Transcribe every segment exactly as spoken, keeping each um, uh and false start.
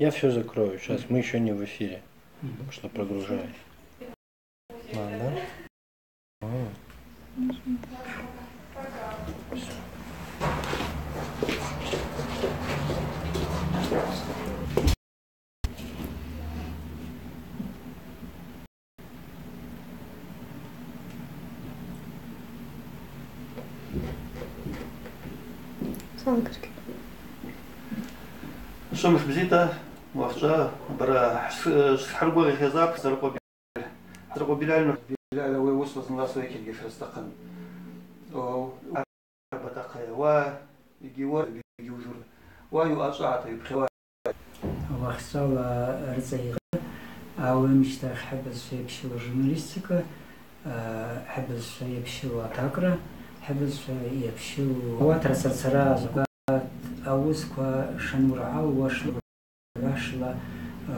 Я всё закрою, щас мы ещё не в эфире. Мгм. Потому что прогружаюсь. Ладно. М. Всё. Салам алейкум. Швымш бзита, уахъчӏва, бара, шс-, шсхӏыргвагъихьаз апш, Саркъва Билаль. Саркъва Билаль, Билаль ауи уыста зынла суайкьангьи шрыстахъын. О, Батахъая, уа йгьи уа, йгьи ужур. Уа йуъачӏвагӏата йупхьауа. Уахъчӏвала рыцӏа йгъьу, ауи амщтахь хӏыбызшва йапщылу журналистика, а, хӏыбызшва йапщылу атакӏра, хӏыбызшва йапщылу ауат рацӏацара закӏват ауысква шануыргӏалуашла, башла, а,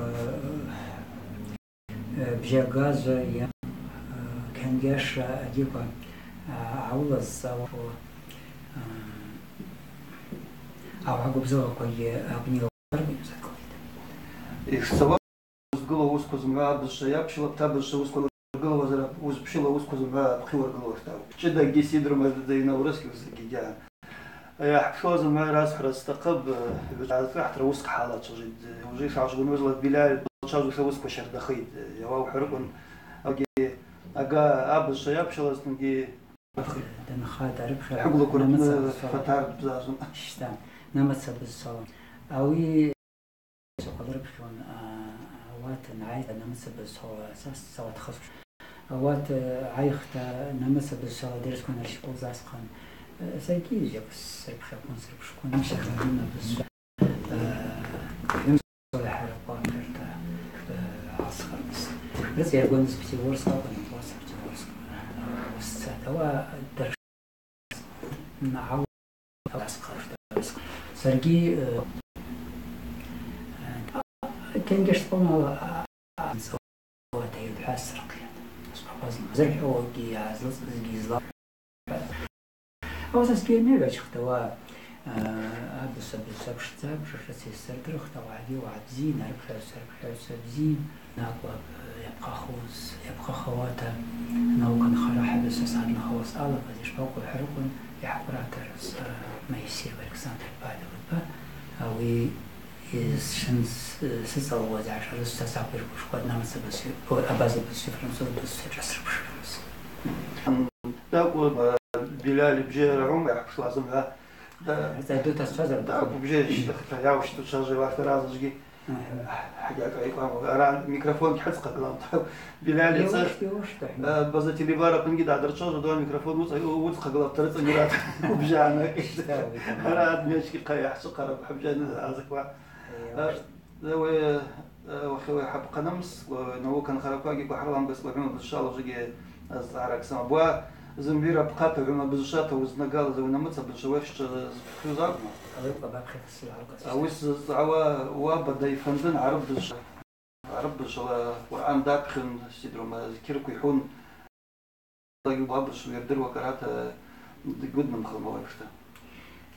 Э, бжьагажва йа, э, кенгешра агьиква, э, гӏаула зцауа, э, ауагӏа гвыбзыгъаквагьи акӏвнила закӏылитӏ. Йшцауа, уызгылу уысква зымгӏва абызшва йапщылапӏ, абызшва уысква уыргылуазарапӏ, уызпщылу уысква зымгӏва апхъа уыргылуаштӏ. Чӏыдакӏгьи сидру мажда йнаурысгьи узгьи гьан. Йахӏпшуаз зымгӏва йрасхӏвра стахъыпӏ, э, йгӏазкъахӏтра уыскӏ хӏалачважвитӏ, э, уже йшгӏашвгвынгӏвызла Билаль йчважвуш ауысква щардахитӏ, э, йауа ухӏварыквын, ауагьи ага абызшва йапщылазтынгьи данхатӏ, арыпхьагӏв хӏыгвлаква рпны фатар бзазун. Щта, намыца бызшвала. Ауи Сокъвалрыпхьун, а, ауат ангӏайта, намыца бызшвала, са сцауа дхысхуш. Ауат, э, гӏайхта, намыца бызшвала дерскван рщикъвыл засхъан. Э, саргьи закӏ сырпхьаквун, сырпшквун, мшахъагьи абызшва. Э, хӏымсала хӏаракъвакъарта, э, гӏалсхарныс. Рыцӏа йаргваныз Пятигорск акӏвын, Пятигорск, э, уысцатӏ. Ауаъа дырш-, Саргьи, э, э, кенгеш схъумала, а, а, анцӏуата йылхӏваз сырхъйатӏ. Схъапазла зырхӏвауагьи, йгьазлацӏызгьи зла. Ауаса сгьи йамайгьачӏвахта, уа, э, абызшва, абызшва пшдза, пшашаци сырдырхта, уагӏагьи уагӏа бзин, арыпхьагӏвчва, арыпхьагӏвчва бзин. Накӏва, э, йапхъахуз, йапхъахауата наука нхара хӏвада са сгӏадынхауа саъалагаз, йшпакъу хӏварыквын, йхӏакъвратар, э, Моисеев Александр Павловичпа, ауи йсшын с-, сыцӏалуаз йгӏашарыз са сакъвирквушкӏва, намыца бызшва, о, абаза бызшва, француз бызшва шӏасырпшрымыз. Такӏву, э, Билаль бжьы ргӏум йахӏпшуазымгӏва. Э, Зайду тасчвазар, да, бжьы щтахта, йаущту чважвайуашта разыжьгьи. Ага. Хӏагьакӏ айкъван, ара микрофон хӏыцхъагылапӏ. Билаль йацӏа, йауаш, йауаш, да. Э, база телевизор апынгьи дгӏадырчважватӏ, микрофон уыцӏ-, уыцхъагылапӏ, рыцӏагьи рат. Убжьана. Ара адмечки хъайахчы хъарапӏ, хӏабжьана азаква. Э, уе, э, уахьи уахьи хӏапхъанымс, э, наука нхараквагьи кӏвахӏырла амгъаскӏла гӏвыма бызшвала ужвыгьи азцӏгӏара ксама. Буа зымгӏвира апхъата гӏвыма бызшвата уызнагала зауи намыца бызшва уахьчӏва зфхьуз акӏвма? Ауи къабахъи Ауи сызцӏгӏауа уаба дайфандын гӏараб бызшва. Гӏараб бызшвала Къуръан дапхьун, сидру ма зкьирква йхӏвун. Уабызшва йырдыруа кӏарата дгвыднымхалма уайпшта.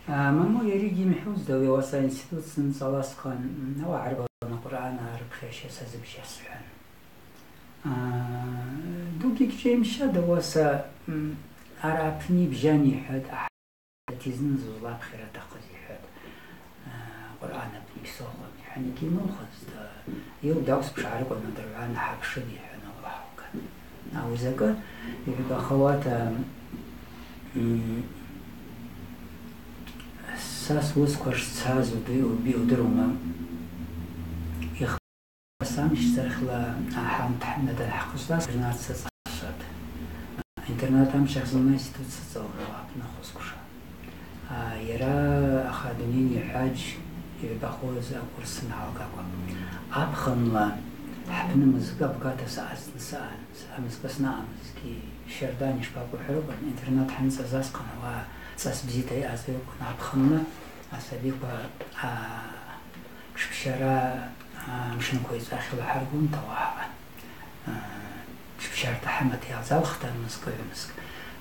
А, Мамоу йаригьи йымхӏвузтӏ, ауи ауаса институт санцӏаласхъан, ауаъа гӏарабала Къуръан арыпхьашьа сазыбжьасхӏван. А, дугьи гьчӏвыймщатӏ, ауаса, м, араъа апны йбжьан йхӏватӏ, Атизын зузлапхьара атахъыз йхӏватӏ, а, Къуръан апны йсохуан, йхӏван йгьйымылхызтӏ, йыл дакӏвспӏ шгӏарыквын, адыргӏвана хӏапшын йхӏван, Аллахӏ акбар. Ауи закӏы йгӏвыбахауата, м, са суысква шцаз уди-, уби-, удырума, йх- Амщтахьла ахӏа амтхӏанат анхӏхъызла, тринадцать сасхъат. Интернат амщтахь зынла институт сацӏалхуа апны хвысквша. А, йара Ахадунин йхӏваджь йгӏвыбахуз акурс сангӏалгаква. Апхынла хӏпны мызкӏы абгата саъазтын саъан. Саъа мызкӏы снаъамызгьи, щарда йшпакӏву хӏварыквын, интернат хӏаныцӏаз асхъан, ауаъа цӏас бзита йаъаз акӏвын, апхынла асабиква, а, Тшпщара, а, мшынква йцӏахьла хӏаргван, ауаъа, а, тшпщарта хӏамата йалзалхтӏ мызкӏ-гӏвымскӏ.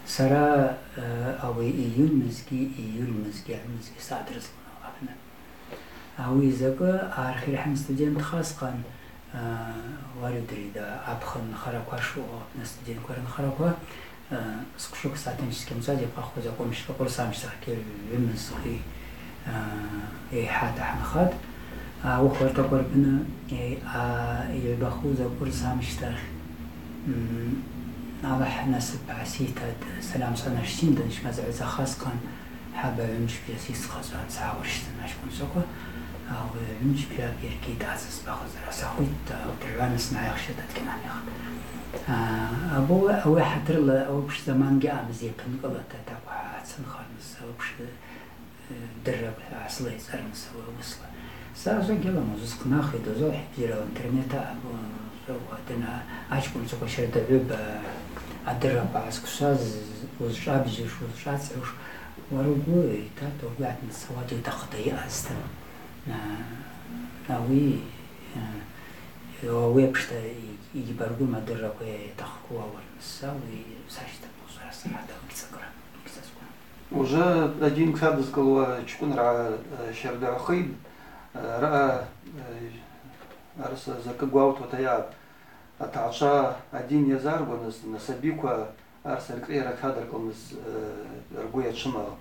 Сара, а, ауи июнь мызкӏи, июль мызкӏи, гӏвымызкӏи саъадрызлун апны. Ауи закӏы архӏирхӏын студент дхасхъан, а, уаридрида апхын нхараква шаъу апны студентква рынхараква, а, сквшук сатанческим садикъахуз акъвымшкӏа къурсамчтахъ гьи гӏвымызхъи, а, йайхӏата хӏынхатӏ. А, ухвартаква рпны, е, а, йгӏбахуз акъурсамчтахь, м, Аллахӏ насып гӏаситатӏ, салам санашсин, данчмазагӏваца хасхъан, Хӏаба гӏвымчкӏ йасйысхъазгӏан сгӏауырщтын ачкӏвынчваква, ауи гӏвымчкӏ йаргитӏ ацӏасбахуз араса хвитта, дыргӏвана сангӏайахща дадгьнанихтӏ. А, абу ауи хӏатырла ауи апш заман гьаъамыз йапынкӏылата атахъв гӏацынхарныс, ауи апш, э, дырракӏ гӏасылайцӏарныс ауи ауысла. Са ажва гьаламаз, уызхънахитӏ, узал хӏибзирал интернет аъапӏ, узал адына ачкӏвынчваква щардагӏвыба адырраква гӏазквшваз, узшӏабзуш, узшӏацӏгӏуш, уара угвы йтата угвы йгӏатмырсауата йутахъыта йаъазтын. А, ауи, а, ауи апшта йгьбаргвым адырраква йатахъкву ауырныс, ауи сащтапӏ, узара сарата угьцӏакӏра, угьцӏацӏквым. Уже адин тшадызкӏылуа чкӏвынргӏа, э, щардагӏвхитӏ, э, араъа, э, арса закӏы гвалтуата йаъапӏ. Атагӏвчва адин йазаргваныз, насабиква арса ркӏрийара тшадыркӏылныс, э, ргвы йачвымал-,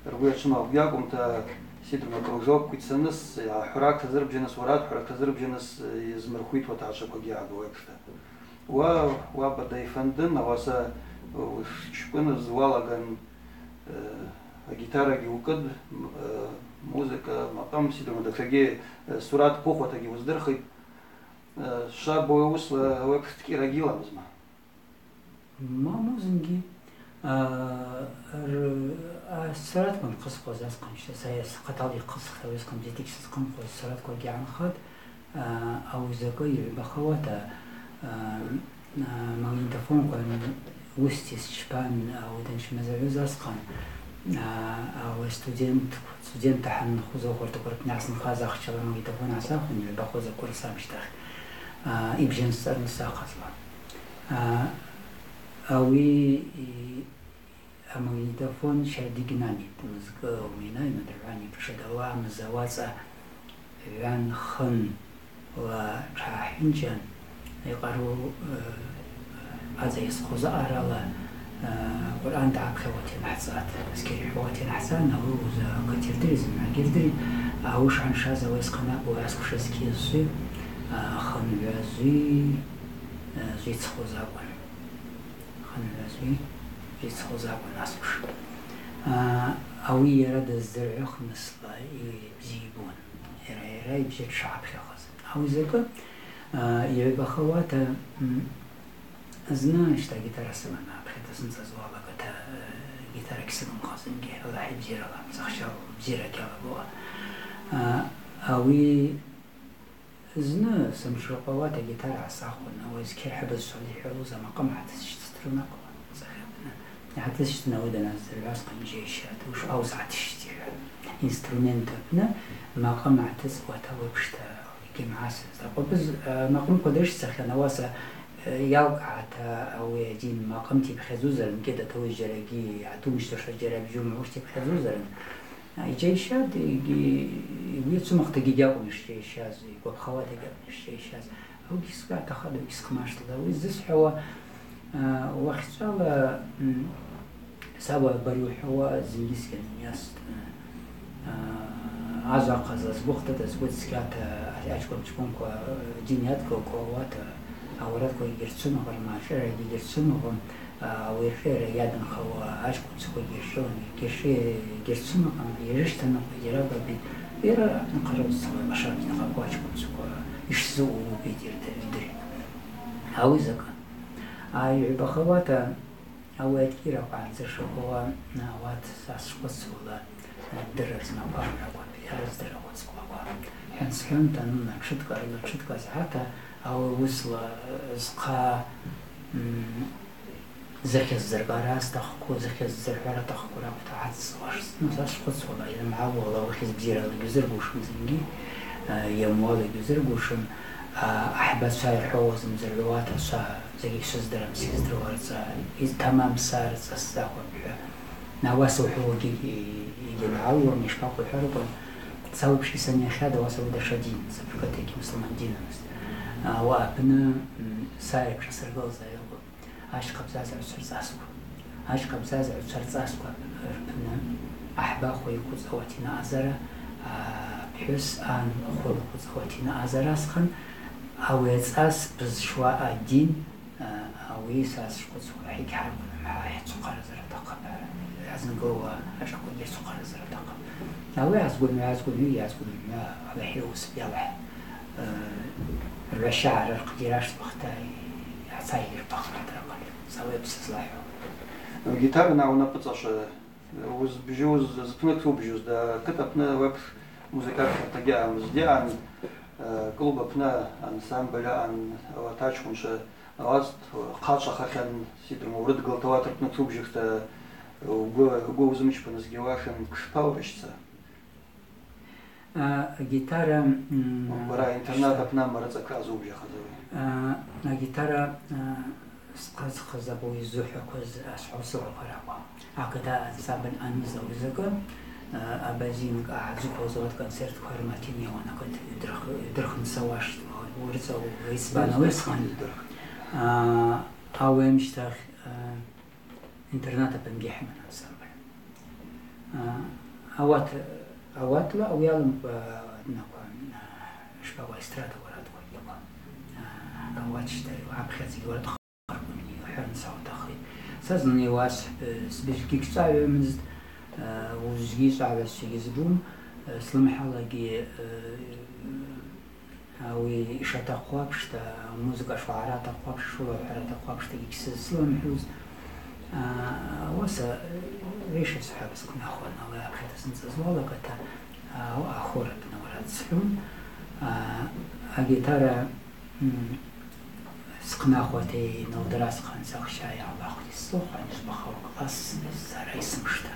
ргвы йачвымалкӏва йакӏвымта, сидрума кружокква йцаныс, йа хӏвракӏ тазырбжьаныс, уарат хӏвракӏ тазырбжьаныс, э, йазмырхвитӏ атагӏвчваквагьи агӏбауа апшта. Уа, уа бада йфандын, ауаса, э, чкӏвыныз уалаган, э, агитарагьи укӏытӏ, м-, э, музыка, макъам, сидрума датшагьи, э, сурат хъвыхуатагьи уыздырхитӏ. Э, шваб ауи ауасла ауи апш дкӏира гьиламызма? Ма музынгьи, а, р-, а, суратква анхъысхуаз асхъан, са йасхъатала йхъысхта, ауи асхъан бзетик сызхъынхуаз суратквагьи гӏанхатӏ, а, ауи закӏы йгӏбахауата, а, а, магнитофонква уысти счпан, ауи данчмазагӏвыз асхъан, а, ауи студент, студент ахӏынхуз, ухвартаква рпны гӏасынхаз ахчала магнитофон гӏасахвын, йгӏбахуз акурс амщтахь, а, йбжьан сцӏарныс ахъазла. А, ауи, и, амагнитофон щардигьнанитӏ, мызкӏы уминай, мадыргӏвани пшадала, мыза уацӏа гӏван хынла тшагӏахӏынчан, йкъару, э, ацӏайысхъуз аъарала, э, Къуръан дгӏапхьауата йанхӏцӏатӏ, аскер йхӏвауата йанхӏцан, ауи уыза катирдыри, зымгӏвагьи рдыри, ауи шгӏаншаз ауи асхъан акӏву асквшаз кьызшви, э, хынгӏвазви, э, зицхъуз акӏвын. Хынгӏвазви зицхъуз акӏвын асквш. А, ауи йара дыздзыргӏвхнысла, йбзи йбун. Йара, йара йбзи дшгӏапхьахыз. Ауи закӏы, а, йгӏбахауата, м, зны щта гитара сыман апхьарта сымцӏаз уалагата, э, гитара гьсымамхазынги, Аллахӏ йбзирала, сахщал бзира гьалагула. А, ауи Зны сымшыркъвауата гитара гӏасахвын, ауи зкьыр хӏыбыз швалихӏвалуз амакъым гӏатысщтын акӏвма, цӏахь апны. Гӏатысщтын, ауи даназдзыргӏвы асхъан йайщатӏ, уыш ауыс гӏатысщт йхӏван. Инструмент апны макъым гӏатыцӏуата уыпшта йгьйымгӏасызтӏ. Акъвабыз, а, макъымква дрыщцахьан, ауаса, а, йалкӏгӏата ауи адин макъымта йпхьадзузарын, кӏьадата ауи зджьарагьи йгӏатумщтуш, зджьара бжьу мгӏушта йпхьадзузарын. Йджьайщатӏ, йгьи, йгьи йацумахтагьи гьакӏвмызтӏ йджьайщаз, йгвапхауатагьи акӏвмызтӏ йджьайщаз. Ауи гьсгватахатӏ, ауи гьсхъмаштӏ, ауи зысхӏвауа, а, уахьчӏвала, м, саба бариу хӏвауа зынгьи сгьазмайыстӏ. А, ажва ахъазла сгвыхтата, сгвыдсгьата, ачкӏвын-чкӏвынква, а, дин йадкӏылкӏуата, ауаратква йгьырцумгӏум, ашӏырагьи йгьырцумгӏум. А, ауи ршӏыра йадынхауа ачкӏвынчваква гьыршӏыгӏун, гьыршӏы-, гьырцумгӏум, йарыщтанакъвитӏ, йарагвабитӏ, йара нхъа рацӏцӏала лашарквагьи нхаква ачкӏвынчваква йшзаъу йырдыритӏ. Ауи закӏы. А, йгӏбахауата, ауи адкӏираква гьанза шакӏвала, а, ауат сасхъвыцуала, а, дырра змаква амраква, йара здырраква цӏкъваква. Хӏван схӏванта, ну, на тшыткӏ, арла тшыткӏ азгӏата, ауи уысла, а, зхъа, м, Зыхьыз зыргара атахъу, зыхьыз зырхӏвара атахъу ракӏвта гӏацӏцӏуаштӏ. Ну, са схъвыцуала, йамгӏалуала, уахьыз бзирала гьузыргушын зынгьи, а, йамуала гьузыргушын, а, ахӏбачва йырхӏвауа зымдзыргӏвуата, са закӏгьи швыздырам, сиздыруа рыцӏа, тамам са рыцӏа сзахвапӏ хӏва. Ауаса ухӏвауагьи йгьамгӏалуам, йшпахъухӏваракван. Са уыпшгьи санихьатӏ, ауаса ауи датша дин, са бжакӏытагьи мусульман динмызтӏ. Ауаъа апны, м, са йшасыргылыз айгъа. Ащхъа бзазагӏвчва рцӏасква. Ащхъа бзазагӏвчва рцӏасква рпны ахӏбахв йаквыцӏауата йнаъазара, а, пхӏвыс ан хвы лаквыцӏауата йнаъазара асхъан, ауи ацӏас бызшва адин, а, ауи са сшхъвыцуа хӏа йгьгӏаргванам, хӏа йхӏцухъаразара атахъыпӏ, йгӏазынгылуа ашӏаквагьи йхӏцухъаразара атахъыпӏ. Ауи йгӏазгвынгӏвы, йгӏазгвынгӏвы, Аллахӏ йуыс йалахӏ. Э, ргӏваща гӏарырхъгьи рашдза уахъта йгӏацайгьи рпахрата рахъван. Са ауи апсызла йхӏвун. Гитара нагӏв унапӏыцӏаша, уызбжьуз, зпны квтӏубжьуз, да, кыт апны уепш музыкальный хъарта гьаъамызтӏ, гьаъан, э, клуб апны ансамбль аъан, ауат ачкъвынчва, ауат хъачӏвахахьан, сидрума, урыдгылта ауат рпны квтӏубжьыхта, угвы, угвы уызмычпанызгьи ауашын, кшпаурыщта? А, гитара, м, Бара интернат щта- апны амарыцӏа кваз убжьахъазари? А, а гитара, а, схъаз-хъаз абу йзухӏвакваз асхӏаусыгӏваква ракӏван. А, когда ансамбль аныз ауи закӏы, а, абазин кӏа гӏадзыквылуаз ауат концертква рматин йауан, акыт йдырх-, йдырхын сауаштӏ, урыцӏа угӏайсбан ауи схъан. Йдырх. А, ауи амщтахь, а, Интернат апынгьи хӏыман ансамбль. А, ауат, ауатла ауи алымкӏва, а, днаква, а, шпагъа эстрада уарадква йыква. А, ауат щта, апхьарцӏагьи уарадква хъарквын йхӏварныс ауат ахъи. Са зны йуасхӏвпӏ, сбызшвагьи гьчӏвагӏвамызтӏ, а, уыжвгьи чӏвагӏвазшва гьызбум, а, слымхӏалагьи, а, Ауи йшатахъу апшта, музыка шуагӏара атахъу апшта, шулахвхара атахъу апшта гьикьсыз сылымхӏуз. А, ауаса, а, рейша схӏвапӏ, схънахуан, ауи апхьарта сынцӏызуалагата, а, ахор апны уарад схӏвун. А, агитара, м, схънахуата йналдырасхъан сахща йгӏалахвтӏ йсцӏыхъван, йшбахауа класс, сара йсымшта.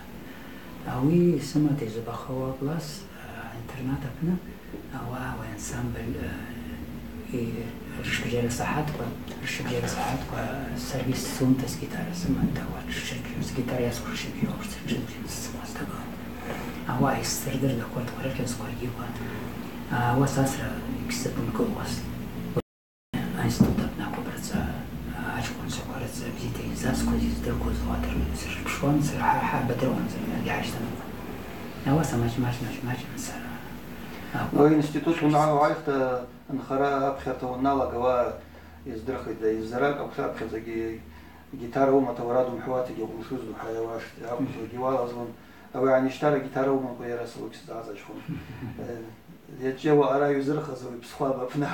Ауи йсымата йшбахауа класс, а, интернат апны, Ауаъа ауи ансамбль, э, и, рщыбжьара сахӏатква, рщыбжьара сахӏатква, саргьи сцунта сгитара сыманта, ауат шырчӏваз, сгитара йасхӏвуш шырчӏваз, шырчӏваз сцуан. Ауаъа йсырдыртӏ аккордква рыхьызквагьи. А, ауаса сара йгьсзыпынгылуаз. Аинститут апны акӏвпӏ рыцӏа, ачкъвынчваква рыцӏа бзита йыззаскваз, йыздыркваз, ауат сырпшуан, сара хӏа, хӏа бадыруан, сара гьачтанкъван. Ауаса мачӏ-мачӏ, мачӏ-мачӏ сара. Ауи институт уна-, угӏайхта, нхара апхьарта уаналага, ауаъа йыздырхитӏ, да, йыззаракӏ акӏвта апхьарцагьи гитара уымата уарад умхӏвуата гьакӏвымшвузтӏ, ухӏвайа уаштӏ, акӏвзаргьи уалазлун. Ауи ансищтара гитара уымамкӏва йара сауыкь сзагӏзачхун. Э, йачӏвыйа араъа йузырхаз ауи псхъуала апны.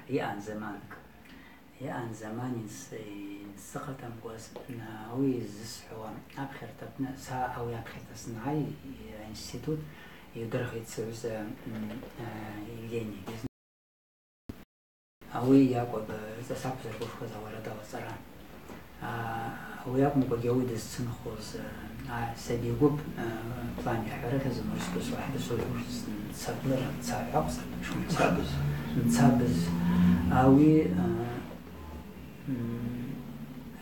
Йаъан заманкӏ. Йаъан заман йынс-, йынсзыхъатамкӏваз, ауи йызсхӏвауа апхьарта апны, са ауи апхьарта сангӏай, институт, йудырхитӏ сыгӏвза, м, э, Евгений. Ауи йакӏвпӏ, э, рыцӏа саквзарквашхуаз ауарада лацӏара. А, ауи акӏвымкӏвагьи ауи дызцынхуз, э, а, сабигвып, э, план йахӏварыхьыз, мурскус уахӏбасу нцаблыра, нцагӏвакъза, нцабыз. Нцабыз. Ауи, э, м,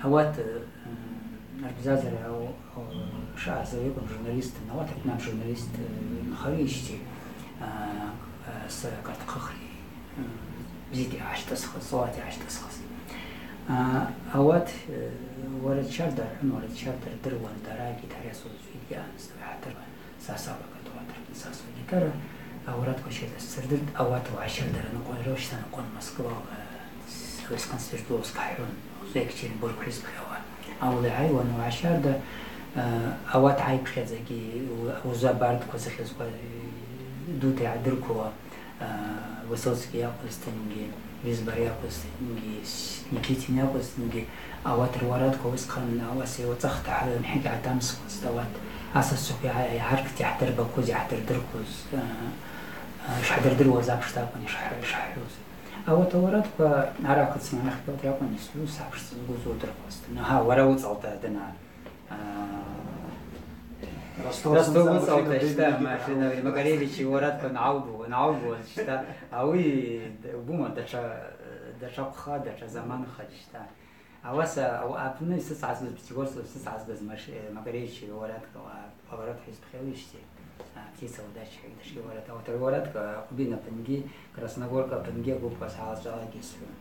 ауат, э, Арбзазара, о, о, шаъаз ауи акӏвын журналистын, ауат апны журналист, э, нхарищти, а, а, с-, картхъыхри, м, бзита йгӏащтӏысхыз, цӏолата йгӏащтӏысхыз. А, ауат, э, уарад щарда рхӏвун, уарад щарда рдыруан, дара гитара йасуаз йгьаъамызтӏ, хӏатыр. Са сабакъ атуатр, са сгитара, а, ауарадква щарда сырдыртӏ, ауат уагӏа щарда рынкъварра, щта нкъвун Москва, а, с-, Свердловск хӏун, Екатеринбург хӏвизбхьауа. Ауи гӏайуан уагӏа щарда, а, ауат гӏайпхьадзагьи, у-, уза бардква зыхьызква, э, дута йгӏадырквуа, А, Высоцкий йакӏвызтынгьи, Визбор йакӏвызтынгьи, с-, Никитин йакӏвызтынгьи, ауат руарадква уысхъан ауаса йуацӏахта хӏала йымхӏакӏ йгӏатамсхуазтӏ, ауат асасчваква йгӏа-, йгӏаркӏта йхӏдырбаквуз, йхӏдырдырквуз, а, а, йшхӏдырдыруаз апшта акӏвын йшхӏ-, йшхӏхӏвуз. Ауат ауарадква арахъыцын анахьгьи ауат ракӏвын йсхӏвуз, са апшта зынгьи йудыркъвазтын. Агьа, уара уыцӏалта дана. А, Ростов Ростов уыцӏалта, щта, машина, Макаревич ауарадква ангӏалгу-, ангӏалгуаз, щта, ауи, убума, датша, датша хъвха, датша заманха, щта. Ауаса ауи апны йсыцгӏазгыз, Пятигорск йсыцгӏазгыз Маш-, э, Макаревич гӏвараткӏ, а, поворот хӏвызпхьалищти, а, Птица удачи хӏвиташки гӏварат, ауат гӏвараткӏ, а, Къвбин апынгьи, Красногорка апынгьи агвыпква сгӏалачӏвалагьи схӏвун.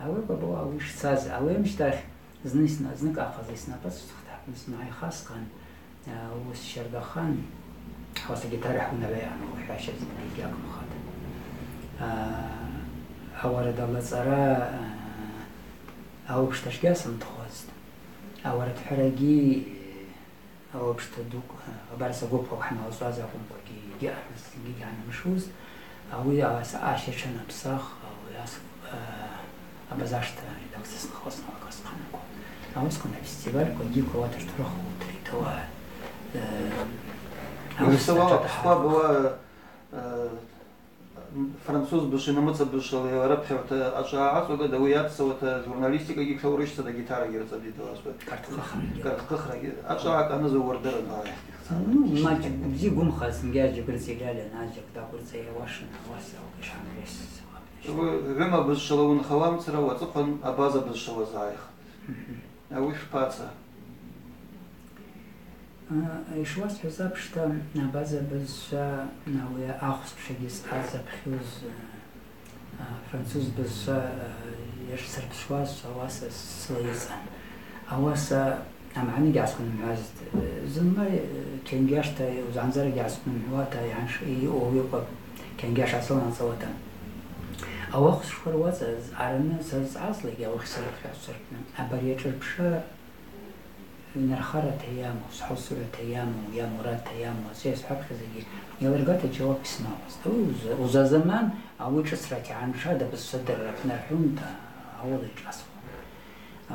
Ауи къвабу ауи шцаз, ауи амщтахь зны сна-, зныкӏ ахъазла снапӏыцӏцӏхтӏ, апны снайхасхъан, а, уыс щардахан, ауаса гитара хӏунагӏвайан, ухӏваща зынгьи гьакӏвмхатӏ. А, ауарадала цӏара, а, ауи апшта тшгьа сымтхуазтӏ. Ауарадхӏварагьи, а, ауи апшта дукӏ, а, абарса гвыпквакӏ хӏаналцӏуаз акӏвымкӏвагьи йгьаъарныс, зынгьи гьгьанамшузтӏ. Ауи ауаса аща тшанапсах, ауи ас-, а, абазашта редакция снахвасна акӏвасхъанаква. Ауи скван афестивальква гьиква уатыр турахвултыр йтауа, э, ауи Уыссауала статус пхква хӏватӏ. Бла, э, француз бызшви нымыцӏ бызшвали арыпхьарта ачӏвагӏа ацӏугатӏ, ауи йацӏцӏауата журналистикагьи тшаурышвтата, гитарагьи рыцӏа бзита далазпа. Кӏартӏхъыхрагьи. Кӏартӏхъыхрагьи. Ачӏвагӏа кӏаныз ауардырын гьарахь. Ну, маджик бзи гвымхаз, зынгьи аджик рыцӏа йралин, аджик даквырцӏа йауашын, ауаса ауи шанрес. Гӏвыма бызшвала уынхауамцара уацӏыхъван абаза бызшвала згӏайх. Мгм. Ауи шпаца? А, йшуасхӏваз апшта, абаза бызшва, ауи ахвсчвагьи зъаз апхьуз, а, француз бызшва, а, йашсырпсуаз ауаса сылайыцӏан. Ауаса амгӏаныгьи гьгӏасгвнымгӏвазтӏ. Зынла, э, кенгьашта, уызгӏандзарагьи гьгӏасгвнымгӏвуата, йгӏанш-, йаъу йыкъвап, кенгьаш гӏасыланацӏауата. Ауи ахвсчва руацӏа зъараны сазцӏгӏазлакӏгьи ауи хсырпхьазтӏ сырпны. Абари ашӏырпшра гӏвнархарата йаму, схъаусугӏвата йаму, йа мурадта йаму, ацӏай йсхӏвапхьазгьи, йалыргата джьауап йсымаууаз. Ауи уз-, узазаман, ауи шӏыцрата йгӏаншатӏ, абызшва дырра апны архӏунта, ауала йшӏасхуан.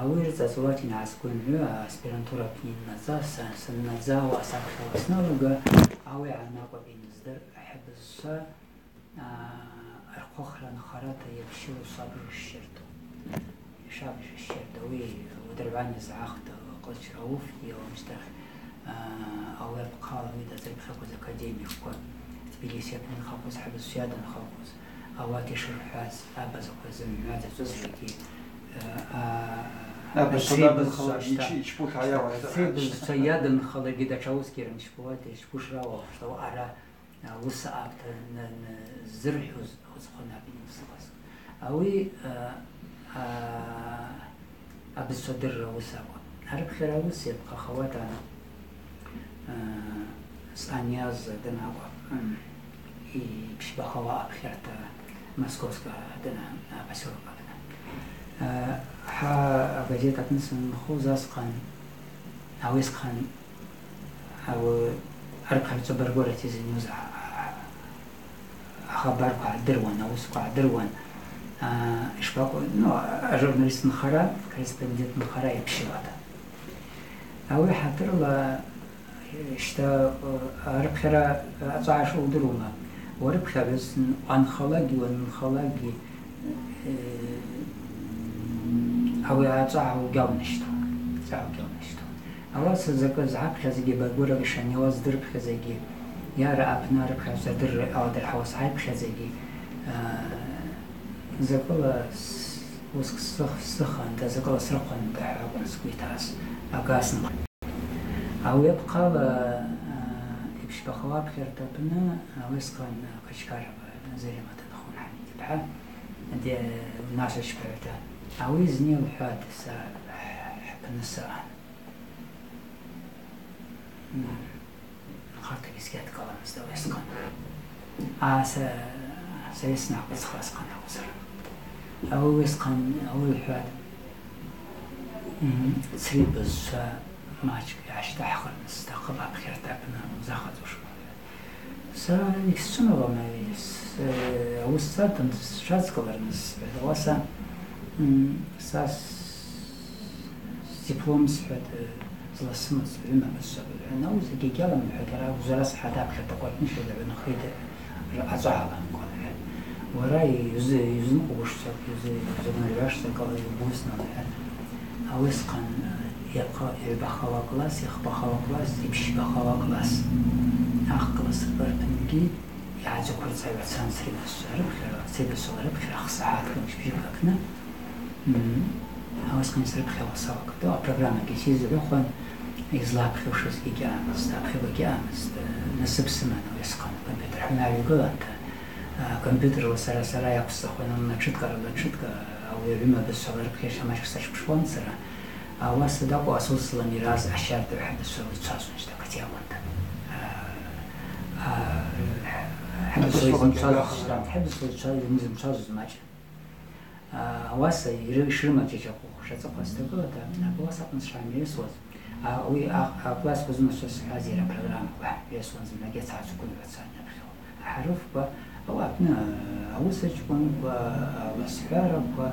Ауи рыцӏа цӏолата йангӏасгвынгӏвы, аспирантура апны йаннадза, са-, саннадза, ауаса апхьара сналага, ауи гьанакӏвапӏ йаназдыр, ахӏ бызшва, а, рхъвыхра нхарата йапщылу швабыж щырду. Швабыж щырдуи, уадыргӏвана йазгӏахтӏ Кьылыч Рауфгьи, амщтахь, а, ауи апхъала ауи дазырпхьакваз академикква, Тбилиси йанынхакваз, хӏа бызшва йадынхакваз, ауат йшырхӏваз, абазаква зымгӏва дзачӏвызлакӏгьи, а, а, Абаза ацри бызшва йадынхалакгьи ащта-, йчпуш гӏайауа. Ацри бызшва йадынхалакгьи датша уыскӏ йрымчпауата, йчпуш рауа, хъвшдауа ара, а, уыса акӏвта н-, н-, ззырхӏвуз уыцхъван апны йсымаз. Ауи, а, а, абызшва дырра уыс акӏвпӏ. Арыпхьара уыс йапхъахауата, а, Цӏанияз адын акӏвпӏ, м, йпщбахауа апхьарта Московская адын, а, поселок апны. А, хӏа агазет апны санынхуз асхъан, ауи асхъан Ауи арыпхьагӏвчва баргварата йзынйуз а-, а-, ахабарква гӏаддыруан, ауысква гӏаддыруан. А, йшпакӏву, ну, ажурналист нхара, корреспондент нхара йапщылата. Ауи хӏатырла, щта, а, арыпхьара ацӏагӏа шаъу удырума? Уарыпхьагӏвызтын, уанхалагьи, уанынхалагьи, Э, ауи ацӏагӏа угьалнащту, ацӏагӏа угьалнащту. Ауаса закӏы згӏапхьазгьи, баргварала йшанйауаз здырпхьазгьи, йара апны арыпхьагӏвчва дырра аладырхӏауа сгӏайпхьазгьи, э, закӏыла с-, уыскъ сых-, сыхынта, закӏыла срыхъванта хӏва акӏвын сгвы йтаз, агасынхъа. Ауи апхъала, а, йпщбахауа апхьарта апны, а, ауи асхъан, а, Качкарова Заремата дынхун, Хӏамид йпхӏа, де-, нашачпагӏвта. Ауи зни лхӏватӏ, са хӏ-, хӏпны саъан. М, нхарта бизгьа дкӏаламызтӏ ауи асхъан. А са, са йснахуцхра асхъан акӏвзар. Ауи асхъан, ауи лхӏватӏ. Мм, цри бызшва мачкӏ йгӏащтӏаххырныс стахъыпӏ апхьарта апны узахъазушма. Са йсчвымалама, с-, ауи сцарта сшвадзкӏылырныс, ауаса, мм, са с-, сдиплом схӏватӏ, зласымаз гӏвыма бызшва. Ауи закӏ гьалам, хӏва дара узара схӏат апхьарта къвартны щайда гӏвынхитӏ, ацӏагӏала амкъван. Уара йузы-, йузынкъвугушцакӏ, йузы-, йузыгвнаргӏвуашцакӏ ала йубузтӏ, ауи асхъан, йапха-, йгӏвбахауа класс, йахбахауа класс, йпщбахауа класс. Ахъ класс рпынгьи йгӏадзаквырцӏагӏвацан цри бызшва рыпхьара, цри бызшвала рыпхьара ахъ сагӏаткӏ, мчыбжьыкӏ апны. М, Ауасхъан йсрыпхьауа салагатӏ, апрограммагьи сизгӏвыхуан, йызлапхьушызгьи гьаъамызтӏ, апхьагӏвгьи гьаъамызтӏ, насып сыман ауи асхъан компьютер хӏанайгыланта, а, компьютерла сара, сара йаквсзахуан, ала тшыткӏ, ала тшыткӏ, ауи гӏвыма бызшвала йрыпхьауа мачӏкӏ сашпшуан сара. Ауаса дакӏу асусла мираз ащардагӏв хӏабызшвала йчважвун щта катягъванта. А, а, хӏабызшвала йызмчважвуз щта, хӏабызшвала йызмчважвуз мачӏ. А, ауаса йры-, йшрымаз чачахъ ухуш ацӏыхъва стагылата, абуаса акъвын сшгӏамгӏвайсуаз, а, ауи а-, акласс уызмачӏва схӏваз йара программаква гӏамгӏвайсуан, зымгӏвагьи ацгӏа ацуквынгӏвуа цан апхьагӏв. Ахӏарыфква, ауи апны, а, ауысачкӏвынква, а, аласхӏвараква,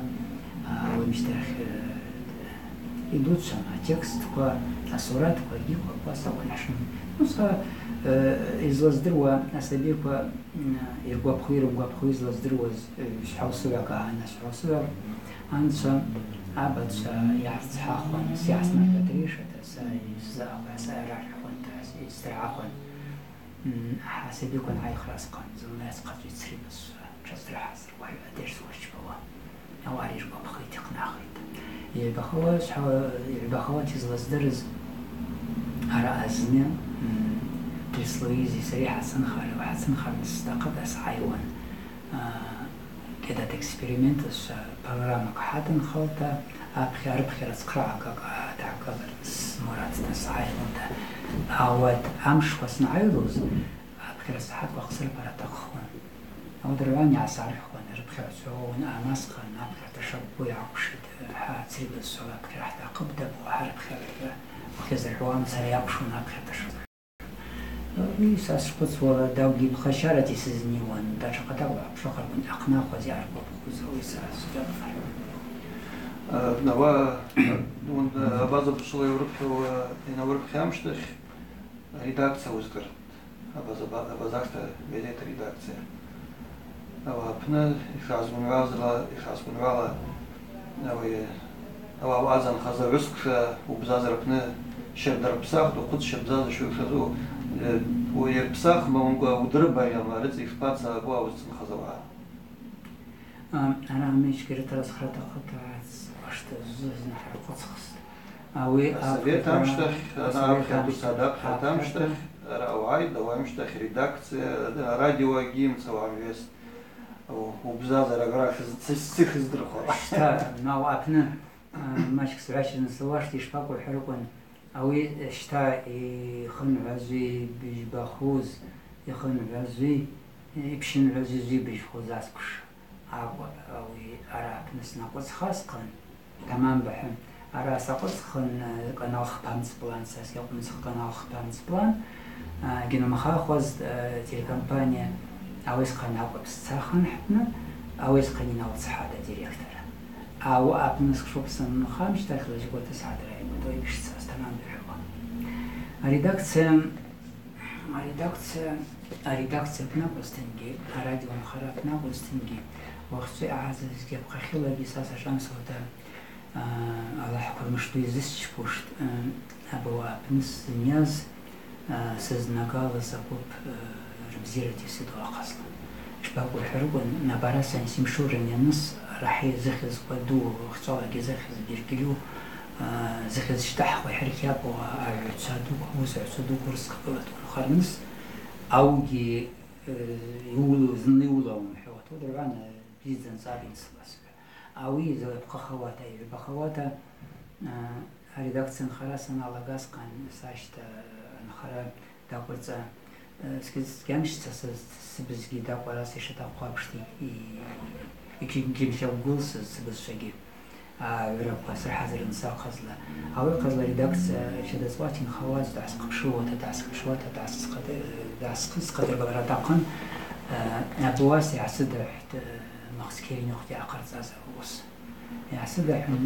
а, ауи амщтахь, э, йдуцун атекстква, асуратква, йгьиква, аквас акӏвын хӏшын. Ну, са, э, йызлаздыруа асабиква, м, йыргвапху-йрымгвапху йызлаздыруаз, Швхьаусыгӏвакӏ агӏан, швхьаусыгӏвакӏ анчва абачва йгӏарцхӏахуан, йгӏасмаркӏатӏ рейшата, са йсзаъахуа, са йрархӏахуанта, йсдыргӏахуан. М, асабиква ангӏайхра асхъан, зынла йасхъачӏван йцри бызшва, тшаздырхӏазар, уагӏа адерс уачпауа. Ауаъа йыргвапхитӏ, йхънахитӏ. Йгӏбахауа, швхьа-, йгӏбахауата йызлаздырыз араъа зны, м, Трес Луизи сари хӏацынхара, хӏацынхарныс стахъыта сгӏайуан. А, Кӏьадата экспериментазшва программакӏ хӏатынхалта, апхьа-, арыпхьара цхърагӏа гакӏа дгӏакӏалырныс мурадта сгӏайхуанта, ауат амшква сангӏайлуз, апхьара сахӏатква хъсырпара атахъхуан. Ауат ргӏван йгӏасархӏвхуан, арыпхьагӏвчва гӏван амасхъан, апхьарта шабгу йгӏакӏвшитӏ, хӏа цри бызшвала апхьара хӏтахъыпӏ, дабугӏа хӏарыпхьагӏвчва ухезыргӏвуамца йакӏвшун апхьарта шабгу. Ауи са сшхъвыцуала, даугьи йпхащарата йсызниуан, датша къадакъла апшахъаркван йъахънахуаз йгӏаргвапхуз, ауи са сгьамхъахуан. Э, ауи, э, абаза бызшвала йаурыпхьауа, йанаурыпхьа амщтахь редакция уызкӏыртӏ, абаза ба-, абаза ахта газета редакция. Ауи апны йшгӏазгвынгӏвуазла, йшгӏазгвынгӏвуала, ауи, ауи ауаъа йазынхаз агӏвысквша убзазара апны щарда рпсахтӏ, ухъвыцща бзаза шву-, швазу, э, уи йырпсахма, уымкӏва удрыбагъьама, рыцӏа йшпаца абу ауи зцынхаз ауагӏа. А, араъа мечкӏи рытара схъа атахъыта, ацӏашта зны хӏаракъвыцхстӏ. Ауи асовет апхьарта, амщтахь, асовет апхьарта, амщтахь, апхьарта амщтахь, араъа угӏайтӏ, ауи амщтахь редакция, радиогьи йымцауа гьамгӏвайстӏ. Убзазара агъра хыз-, цы-, цы хыздырхуа. Щта, ауи апны, а, мачкӏ сгӏваща зынсауаштӏ, йшпакӏву хӏварыквын, ауи щта йхынгӏвазуи йбыжьбахуз, йхынгӏвазуи, йпщынгӏвазуи йбыжьбахуз асквш акӏвпӏ, ауи араъа апны снакъвыцӏхуа схъан. Тамам бахьан. Араъа сакъвыцӏхын, э, Канал хпа амцплан, сасгьи акъвымцӏх Канал хпа амцплан, э, гьинымхахуаз, э, телекомпания, ауи схъан акӏвпӏ сцахын хӏпны, ауи схъан йналцхатӏ адиректор. Ауи апны сшвокь санынха амщтахь лачӏкӏвата сгӏадрайгватӏ, ауи йшцаз тамам бахьан. Аредакция, аредакция, аредакция апны акӏвызтынгьи, арадио нхара апны акӏвызтынгьи, уахьчӏвы йъагӏазызгьи апхъахьылагьи са сашамсуата А, Аллахӏ къармашду йзысчпуштӏ, а, абуа апны сзынйаз, а, сызнагалыз аквып, а, рбзирата йсыду ахъазла. Шпакӏву хӏварыквын, абараса йсымшурын йаныс, рахӏи зыхьыз къваду, хчӏвалагьи зыхьыз бергьльу, а, зыхьыз щтӏахӏ къвайхӏырхьапӏ, агӏвгӏвчва дукв, уысгӏвчва дукв рыскъылата унхарныс, аугьи, э, йуылу, зынла йуылу ауан хӏвауата, уадыргӏвана, бзидздзан цӏар йынцласгӏва. Ауи йзалапхъахауата, йгӏбахауата, а, аредакция нхара саналагаз къан сащта, а, нхара даквырцӏа, а, сги-, сгьамщтӏ са, са, сыбызгьи даквара са йшатахъу апшта й-, й-, йгьи-, йгьимхагвылсыз сыбызшвагьи, а, гӏвраква срахӏазырныс ахъазла. Ауи ахъазла редакция щадазкъват йынхауаз дгӏасхъапшылуата, дгӏасхъапшуата, дгӏасхъы-, дгӏасхъы-, дгӏасхъыскъадыргвалра атахъын, а, абуаса йгӏасыдахӏвтӏ, а, Махсикери Нухти йъахъарцӏаз ауыс. Йгӏасыдахӏвын,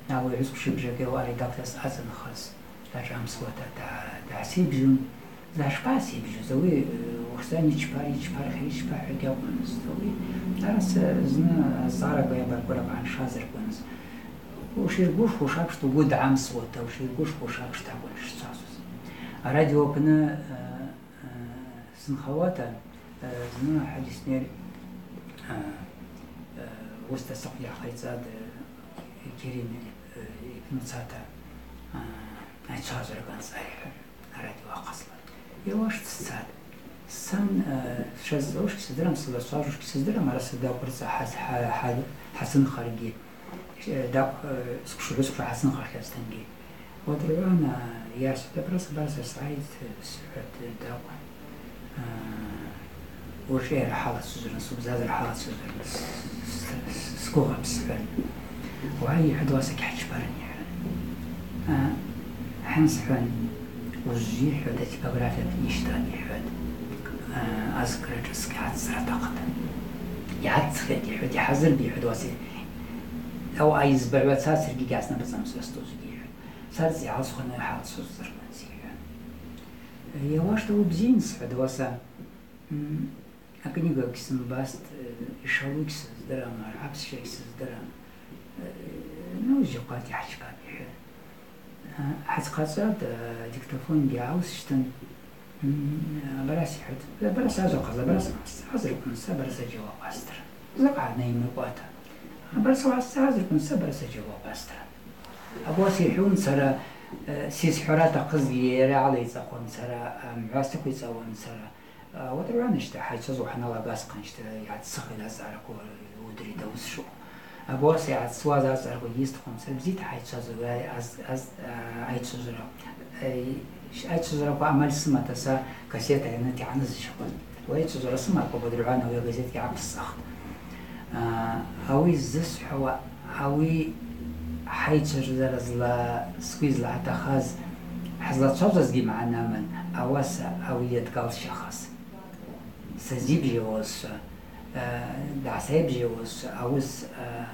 э, ауи гӏвычкъвши бжакӏ ауа редакция съацӏанхаз, дашӏамсуата да-, дгӏасибжьун. Зашпасибжьуз, ауи, э, уахьзан йчпар, йчпар, хӏри йчпа хӏва гьакӏвмыз. Ауи араса зны азцӏараква йабарквараква гӏаншазаркваныз. Уширгвышхуш апшта угвы дгӏамсуата, уширгвышхуш апшта акӏвын йшчважвуз. Арадио апны, э, Э, сынхауата, э, зны Хӏаджи Снер, э, э, уыста сахъ йгӏахъайцӏатӏ, э, Керим, э, йпны уцата, э, айчважваракӏ анцӏай, йхӏван, арадио ахъазла. Йауаштӏ сцатӏ. Сцан, э, сшазцӏауш гьсыздырам, сызлачважвуш гьсыздырам, араса дакӏвырцӏа хӏаз-, хӏа-, хӏа-, хӏасынхаргьи. Э, дакъ-, э, сквшугьу-сквшу хӏасынхархьазтынгьи. Уадыргӏвана йасхӏвтӏ, абараса, абараса сгӏайтӏ, схӏватӏ, дакъ-, э, ужвара хӏалацважварныс, убзазара хӏалацважварныс с-, с-, с-, сгвыгъапӏ, схӏван. Уай, йхӏватӏ, уаса гьгьачпарын, йхӏван. Э, хӏан схӏван, ужвы, йхӏватӏ, атипография апны йщтӏапӏ, йхӏватӏ. Э, азкӏра шӏыцкӏ йгӏацӏцӏара атахъыпӏ. Йгӏацӏцӏхьитӏ, йхӏватӏ, йхӏазырпӏ, йхӏватӏ, уаса. Ауаъа йызбагӏваца саргьи гьгьацнапӏыцӏамызт, уастузгьи, йхӏван. Сацӏцӏи гьалсхъваны хӏалцважварныс, йхӏван. Йауаштӏ, ауи бзийын, схӏватӏ, уаса, м, акнига гьсымбастӏ, э, йшалу гьсыздырам, аргӏапсща гьсыздырам. Э, ну, зикъват йгьачпапӏ, йхӏван. Хӏацхъачӏватӏ, диктофонгьи гьалсщтын. М, абараса йхӏватӏ, абараса ажва хъазла, абараса азыркъвныс, абараса джьауап астра. Закъ гьанаймакӏуата. Абараса уасса азыркъвныс, абараса джьауап астра. Абуаса йхӏвун сара, э, сизхӏвара атахъызгьи йара алайцӏахуан сара, э, мгӏва сыквицӏауан сара. Уадыргӏвана щта, хӏайчважвауа хӏаналага асхъан щта, йгӏатсыхын азцӏгӏараква уадыритӏ ауыс шаъу. Абуаса йгӏатсуаз азцӏгӏараква йыстхуан, сара бзита хӏайчважвауа, аз-, аз-, а, айчважвара. Ай-, айчважвараква амаль сымата са кассета йаныт йгӏанызщакваз. Уи айчважвара сымакӏва Уадыргӏвана ауи агазет йгӏаквсцӏахтӏ. А, ауи ззысхӏвауа, ауи хӏайчважвара зла-, сгвы йызлагӏатахаз, хӏызлачважвазгьи магӏна аман, ауаса ауи йадгалщахаз. Сазибжьауазшва, э, дгӏасайбжьауазшва, ауыс, э,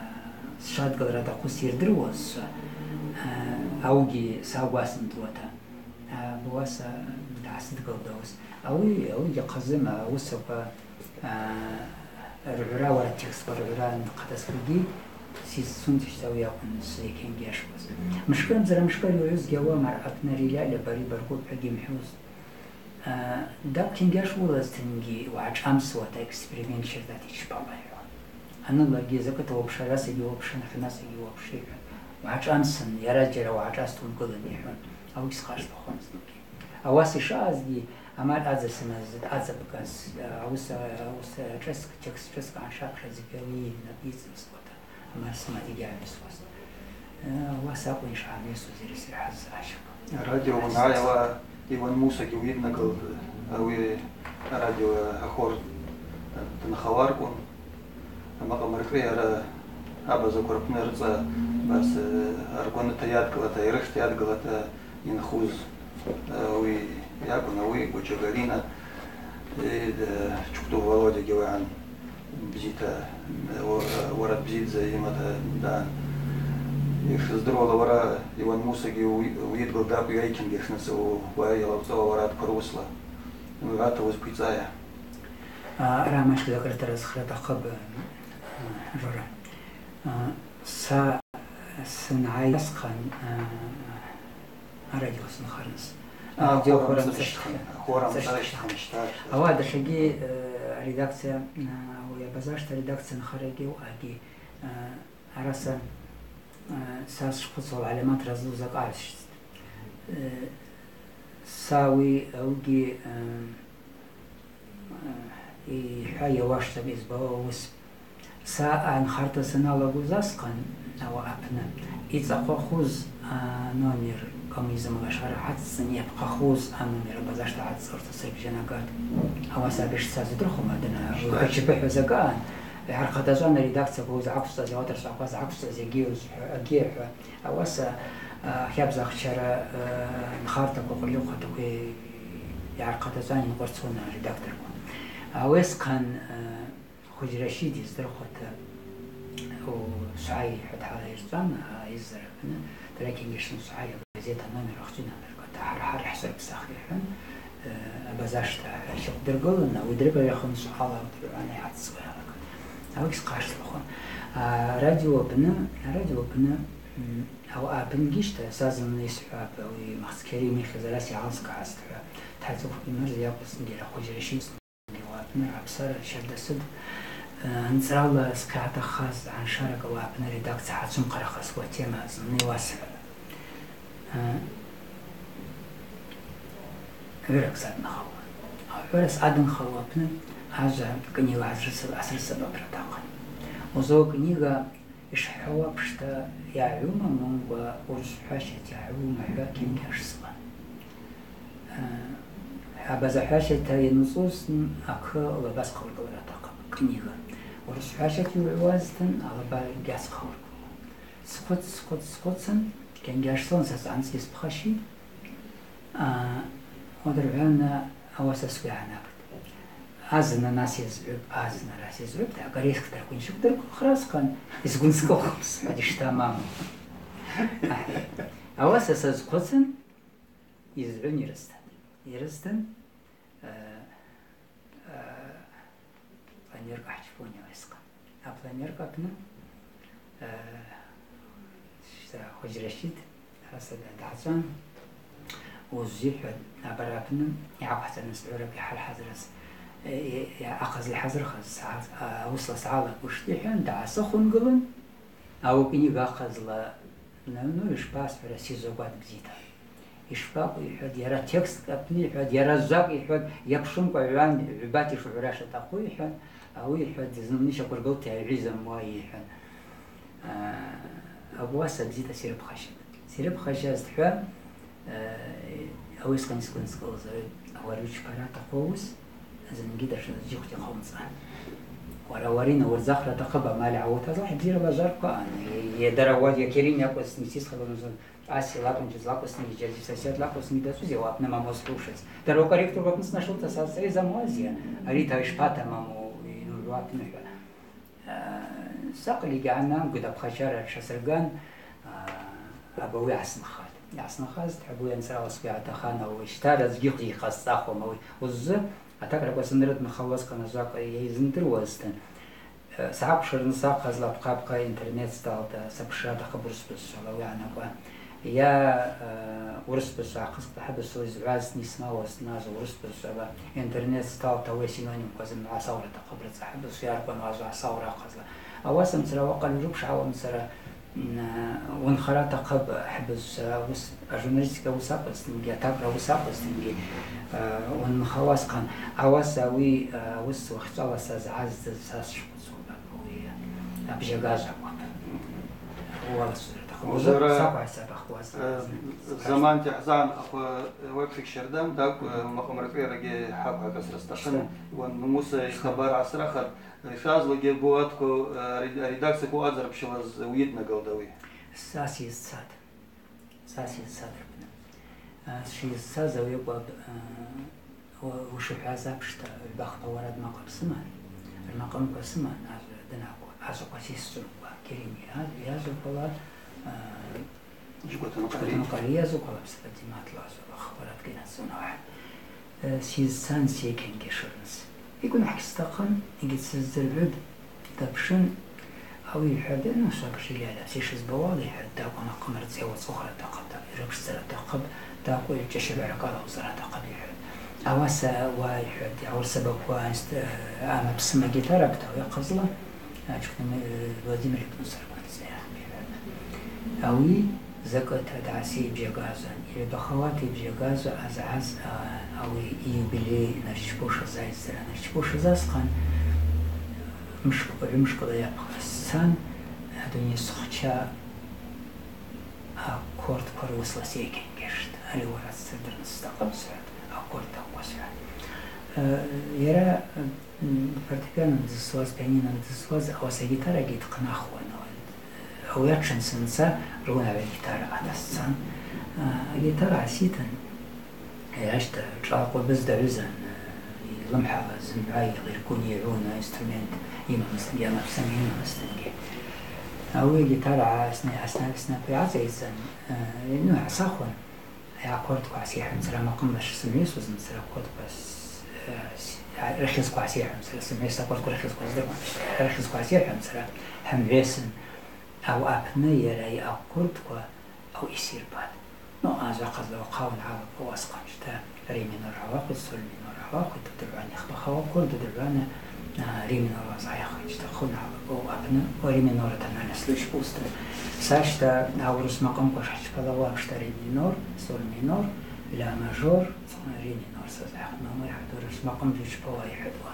сшадгалра атахъу сйырдыруазшва, э, аугьи сагвасымтуата, э, абуаса дгӏасыдгалдауаз. Ауи, ауигьи хъазыма, ауысаква, э, ргӏвра, уара текстла ргӏвра анхъатасквагьи, сизцун тишта ауи акӏвын сзакенгьашуаз. Мышкӏы амзара мышкӏы йугӏвызгьи ауа, мар апны риляльа бари баргвыпӏ хӏвагьи йымхӏвузтӏ. Э, дакъ кенгьаш уылазтынгьи угӏашӏамсуата эксперимент щардата йчпалайхӏва. Анылагьи закӏыта уапш арасагьи уапш, анахьанасагьи уапш йхӏван. Угӏашӏамсын, йара зджьара угӏашӏаста угылын йхӏван. Ауи схъаштылхуан зныкъгьи. Ауаса йшаъазгьи, амаль адзасыназ, ацӏапӏказ, э, ауыс, э, ауыс, э, шӏыцкӏ, текст шӏыцкӏ аншакъра зыгьи ауи напӏ йыцӏымскӏуата. Амарсмадигьи гьамисуаз. Э, ауаса акӏвын йшгӏамисуз йари сари хӏаззачӏваква. Радио уангӏайауа Иван Мусагьи уыднакылтӏ, ауи арадио ахор дынхауа акӏвын. Амакъамыркӏы йара абазаква рпны рыцӏа бас, э, аргваныта йадгылата, йрыхта йадгылата йынхуз, э, ауи йакӏвын, ауи Гвача Галина, э, Чукътур Володягьи уагӏан. Бзита, уа-, уара бзидза йымата даъан. Йшыздыруала, уара Иван Мусагьи уи-, уыдгыл дакӏвйайкьангьи шнацӏу уа йалавцӏауа уара дквар уысла. Угӏата уызквицӏайа? А, араъа мачкӏ закӏыртара зхра атахъыпӏ, а, Жора. А, са сангӏайасхъан, а, Арадио сынхарныс. А, арадио хор амцӏырщтхын, хор амцӏырщтхын, щта, щта. Ауаъа датшагьи, э, аредакция, э, ауи абазашта аредакция нхарагьи ауагьи, э, араса, э, са сшхъвыцуала гӏальаматра злу закӏ гьалсщттӏ. Э, са ауи, ауигьи, э, Йхӏва, йауаштӏ йызбауа уыс. Са анхарта саналагуз асхъан ауаъа апны, йцӏахъвахуз аномер, коммунизм алашара гӏацӏцӏын йапхъахуз аномер абазашта гӏацӏцӏырта сабжьанагатӏ. Ауаса абиш сазудырхума, дана Гвачапы хӏва закӏан, йгӏархъатачӏван аредакцияква уыз гӏаквсцӏаз, ауат ршвъаква згӏаквсцӏаз йагьи уыз хӏва, йагьи хӏва. Ауаса, а, хабзахчара, а, нхартаква, къвлихъватаква йгӏархъатачӏван йынкъварцуна редакторква. Ауи асхъан, а, Хуьджь Рашид йыздырхуата, у, Швай хӏва дгьалайырчӏван, а, йыззара апны, дара кенгьашын Швай агазет аномер ахчина анаркӏвата, хӏара-хӏара йхӏсырпсах йхӏван, а, абазашта хӏва йхъдыргылын, ауи дрыпӏагӏвахын Швала, ауи дрыгӏвана йгӏацӏцӏуа йалагатӏ. Ауи схъаштылхуан. А, радио апны, радио апны, м, Ауаъа апынгьи щта, са зымгӏва йсхӏвапӏ, ауи Махцкерим йыхьыз араса йгьалсггӏазтӏхӏва, Тхьацӏух Къимыр йакӏвызтынгьи, Хуьджь Рашид йауа апны, Апсара щарда сыд, Анцӏрала схъа атахъхаз гӏаншаракӏ ауи апны редакция гӏацумхъарахаз уа тема зны йуасхӏвапӏ. Гӏвыракӏ садынхауа. Гӏвыра съадынхауа апны ажва книга гӏазрыса-, гӏазрысабапӏ атахъын. Узо книга йшхӏвауа апшта йагӏума, момкӏва урысхӏващата йагӏума хӏва кенгьаш сыман. Абаза хӏващата йануцӏуз, акы лаба схъалыргылра атахъыпӏ, книга. Урысхӏващата йугӏвуазтын, алаба гьацхъалыргылуа. Схъвыц, схъвыц, схъвыцын, кенгьаш сылан, са сгӏанцӏгьи спхащитӏ. А, уадыргӏвана ауаса сгвы йгӏанагтӏ. Азна нас йазгӏвыпӏ, азна араса йазгӏвыпӏ, корейск таркван йщыквдыргван хъра схъан, йсгвынскӏылхпӏ, схӏватӏ, йштамаму. Ауаса са схъвыцын, йызгӏвын йрыстатӏ. Йрыстын, Э, э, планерка хӏчпуни айсхъан. Апланерка апны, э, щта, Хваджращид, араса дгӏацӏан, уызйыхӏватӏ, абара апны йгӏаквхӏцан сгӏвыракӏ йхӏырхӏазрыз, э, э, ахъазла йхӏазырхыз сагӏат, а, ауысла сгӏалагуштӏ, йхӏван, дгӏасыхвынгылын, ауи книга ахъазла, ну, ну, йшпасхӏвра, сизогват бзита. Йшпакӏву, йхӏватӏ, йара текст апны, йхӏватӏ, йара закӏ, йхӏватӏ, йапшымкӏва гӏван гӏвбат йшгӏвра шатахъу, йхӏватӏ, ауи, йхӏватӏ, зымгӏвагьи щаквыргылта йгӏайгӏвизамуа, йхӏватӏ. А, ауаса бзита сирыпхащатӏ. Сирыпхащазтӏхӏва, а, ауи схъан йсгвынскӏылыз, ауи, ауи йучпара атахъу ауыс, зынгьи датша зджьыхъвдаквамцӏа. Уара уарина уырзахра атахъыпӏ, амали гӏаута, злахӏ бзира базарква, ан, е, е, дара уа, я Керим йакӏвызтын, йсисхъагылун зын. Аси лакӏвын, чӏыз лакӏвызтынгьи, Джарзиф сосед лакӏвызтынгьи дацӏузи, ауи апны маму слушать. Дара корректор апны снашылта, са сцӏайзамуазия, ари та йшпатамаму, йнургӏу апны хӏва. Э, сакъыльгьи гьанамгуд, апхъачара тшасырган, э, абави гӏаснахатӏ. Йгӏаснахаз, тхӏабуи анцӏрала сгвы йгӏатахан, ауи щта рацгьихъ йкъасцӏахуам, ауи уззы атакӏраква зынрыдынхалуаз къаназакъ йайзындыруазтын. Сгӏаквшварныс ахъазла апхъапхъа интернет сталта, сапшра атахъыпӏ урыс бызшвала, ауи анакӏва. Йа, э, урыс бызшва ахъазла хӏыбызшвала йызгӏвазтын йсмауазтын азу урыс бызшвала. Интернет сталта ауи асинонимква зымгӏва асаура атахъыпӏ рыцӏа хӏыбызшва, йаркъвану азу асаура ахъазла. Ауаса мцра уакъа лжупш гӏауамцара, м, уынхара атахъыпӏ хӏыбызшва, уыс, ажурналистика уыс акӏвызтынгьи, атакӏра уыс акӏвызтынгьи, э, уынхауа схъан. Ауаса ауи, э, уыс уахьчӏвала сазгӏаздыз, са сшхъ- Абжьагажв акӏвпӏ. Уаласра атахъыпӏ. Узара, сакъвайсабахуаз. Э, заманта хӏзагӏынхахуа, э, уепшик щардам, тӏакӏв, э, макъамракӏрагьи хӏакӏвакӏасра стахъын, уан Муса йхабар асрахатӏ, э, шазлагьи буатква, э, ре-, редакцияла уазарпшылаз уйиднагалда уи? Са сйызцатӏ. Са сйызцатӏ апны. А, сшйызцаз ауи акӏвпӏ, а, у-, ушихӏваз апшта, гӏвба-хпа уарад макъам сыман, рмакъамква сыман, азва дынакъву, азваква сисцӏумкӏва, Керим йаз-, йазваквала, а, Жгватан Къари. Жгватан Къари йазваквала, Псапатиматла азва, хпа уарад гьинацун ауагӏа. Э, сйызцан сакенгьашырныс. Йгвнахӏ гьстахъым, йгьи сыздыргӏвытӏ, дапшын, ауи йхӏватӏ, ну, сакӏ шилала, сишызбауала, йхӏватӏ, тӏакӏв амакъым рыцӏа йауацӏухра атахъыпӏ, йрыпшдзара атахъыпӏ, тӏакӏв йчӏа шваракӏала уцӏара атахъыпӏ, йхӏватӏ. Ауаса уа, йхӏватӏ, йгӏауырсабаква, э, ама псыма гитара бта, йахъазла, Ачкъвын, э, Владимир йпны саркван сцӏайахпӏ, йхӏватӏ. Ауи закӏыта дгӏасайбжьагазан, йгӏвбахауата йбжьагазу азгӏаз, а, ауи юбилей начпушыз, айззара начпушыз асхъан, мшкӏ-, гӏвымшкӏла йапха сцан, адуней схча аккордква руысла сакенгьаштӏ. Ари уара сцырдырныс стахъыпӏ, схӏватӏ, аккорд тахъуа, схӏватӏ. Э, йара, э, М, фортепиано дызсуаз, пианино дызсуаз, ауаса гитарагьи дхънахуан. Ауи атшын сынца рунагӏва гитара атасцан. А, агитара аситын, йащта шӏа къвабыз дагӏвызан, а, йлымхӏала зымгӏва йгъиргун, йгӏун, инструмент йымамызтынгьи, амапсыма йымамызтынгьи. Ауи агитара асна-, асна-, снапӏы йгӏацӏайцӏан, а, ну, гӏасахвын. Аккордква гӏасихӏвамцара, амакъымла сымгӏвайсуазымцара, аккордква с-, э, с-, а, рыхьызква гӏасихӏвамцара, сымгӏвайс аккордква рыхьызква здырхуан, рыхьызква гӏасихӏвамцара, хӏымгӏвайсын, ауи апны йара йаккордква ауи йсайрбатӏ. Ну, азакъазла хъа уынгӏалаква уасхъанчта, ре минор гӏауахвитӏ, соль минор гӏауахвитӏ, удыргӏвана йхбахауа аккорд, удыргӏвана, А, ре минор азгӏайахвын йщтахъын, а, о, апны, о, ре минор атональность лыщпӏузтын. Сащта аурыс макъымква шхӏчпалауа апшта ре минор, соль минор, ля мажор, ре минор сазгӏайахвын, ама йхӏватӏ, аурыс макъым джучпауа йхӏватӏуа.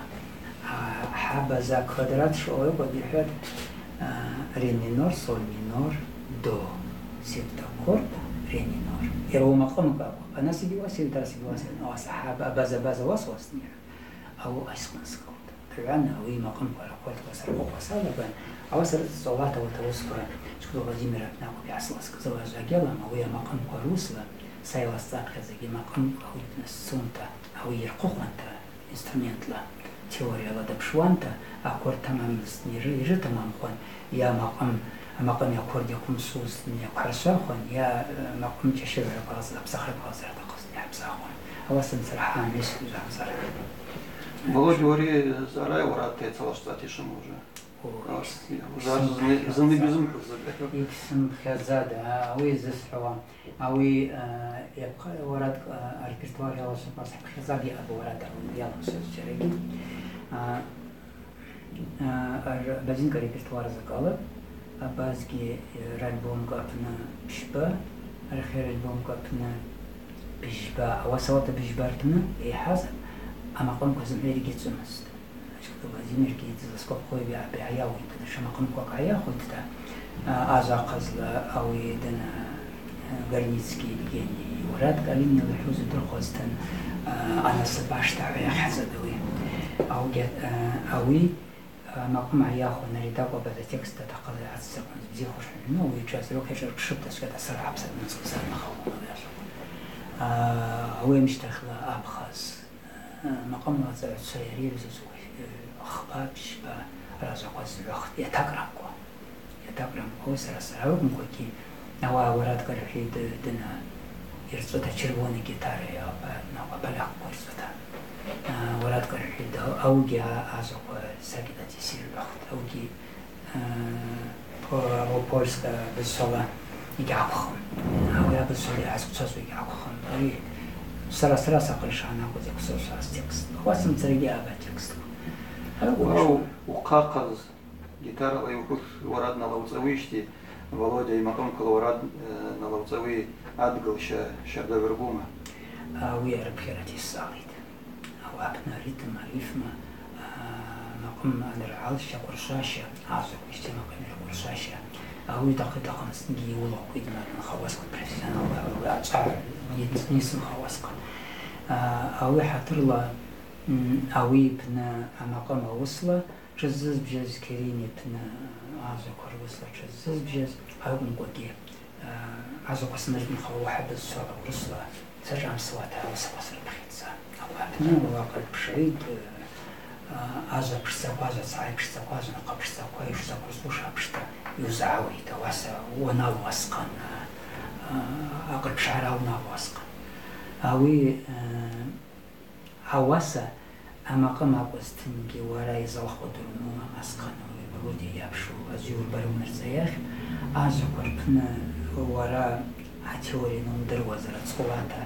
А, хӏаба за квадрат шаъу йхӏватӏ, а, ре минор, соль минор, до, септаккорд, ре минор. Йара уи макъымква акӏвпӏ. Анас йгьи уасйа, тарас йгьи уасйа, ауаса хӏаба, абаза, абаза уасуазтын йхӏватӏ. Ауи айсхъан скӏылтӏ. Тӏугӏван ауи макъымква раквальква сырхъвыхуа салаган, ауаса рыцӏа цӏолата ауат ауысква Чкъвыдуа Владимир апны акӏвпӏ йгӏасыласхъыз, ауи ажвагьала ауи амакъымква русла, са йаласцӏапхьадзагьи макъымква ауи днасцунта, ауи йырхъвыхуанта, инструментла, теорияла дапшуанта, аккорд тамамызтын йры-, йрытамамхуан, йа макъым, амакъым йаккорд йаквымсузтын йаквхӏыршвахуан, йа, э, макъым чащыгӏвраква, абзахраква азыртахъызтын йгӏапсахуан. Ауаса мцара хӏа амес гьуызгӏамцара. Володя, уари зъарай уарат йацалашцӏата йшвыму уже? О, Ас-, йгьсым-, уже зны, йгьсым-, зынгьи бизымхӏвузтӏ. Йгьсымхъазатӏ, а, ауи зысхӏвауа. Ауи, а, йапхъа-, уарадкӏ, а, арепертуар йалашвакваз хӏпхьазагьи аб уарада йалашваз чарагьи. А, а, ар-, Базинка репертуар закӏала, абазгьи, э, ральбомкӏ апны пщба, арахьа ральбомкӏ апны быжьба, ауаса ауат абыжьба рпны йайхӏаз амакъымква зымгӏва йгьицӏумызтӏ. Ачкъвыдуа Владимиргьи йдзыласкӏва хъвы йгӏайауитӏта, датша макъымквакӏ гӏайахвитӏта, а, ажва ахъазла ауи дана, а, Горницкий Евгений, Мурат Калинин йхӏвуз йдырхуазтын, а, анасып аштагӏв йахьзатӏ ауи. Ауи, а, ауи, а, макъым гӏайахвын, ари тӏакӏву абаза текстта атахъыз аццаквын, бзихуш хӏван, ну, ауи йчваз рокъ йашӏырпшыпӏта, сгӏвада сара хӏапсадмыцӏуз арнахауа, а, ауи амщтахьла абхаз. Макъым ацӏайчва йарирзу хпа, пщба разаква згӏвахтӏ, йатакӏрамкӏва. Йатакӏрамкӏва, сара сара акӏвымкӏвагьи, ауаъа уарадкӏ рхӏвитӏ, дына йырчӏвата червоный гитара йаъапӏ, накъва полякква йырчӏвата. А, уарадкӏ рхӏвитӏ, аугьи а-, азаква сакӏитӏа йсайргӏвахтӏ, аугьи Э, по-, польская бызшвала йгьаквхым. Ауи абызшвала йгӏазквчважву йгьаквхым. Ари сара, сара сакъыльшан акӏвзакӏ сосаз текст. Ауаса мцарагьи аба текст. Ауи Ауи ухъахъаз гитарала йухӏвуш уара дналауцӏауищти, Володя ймакъымквала уара д-, э, налауцӏауи адгӏал ща-, щарда гӏвыргума? Ауи арыпхьарата йсалитӏ. Ауи апны аритм, арифма, а, макъым аныргӏалща, аквыршваща, азакв йщтӏи макъым йыркъвыршваща. Ауи дахъи-дахъынцӏгьи йуылахъу йднарынхауазтын, профессионалла, ауи ачӏагӏ ниц-, нисынхауазтын. А, ауи хӏатырла, м, ауи йпны амакъым ауысла тшыззызбжьаз, Керим йпны азаква руысла тшыззызбжьаз, ауи акӏвымкӏвагьи. Азаква саныртӏынхауа уахӏа бызшвала, урысла, са чӏамсуата ауасаква сырпхьица. Ауи апны уакъыль пшгӏитӏ, а, ажва пшцаква, ажва цагӏай пшцаква, ажва нахъа пшцаква йшзаквырцӏуш апшта йузгӏауитӏ, ауаса уаналуазхъан, а, акъыль пшгӏара уаналуазхъан. Ауи, а, Ауаса, амакъым акӏвызтынгьи уара йзалху дурмума, Аскъан, ауи Володя йапшу азиурбару нырцӏайахь, азаква рпны уара атеория анумдыруазара цӏолата,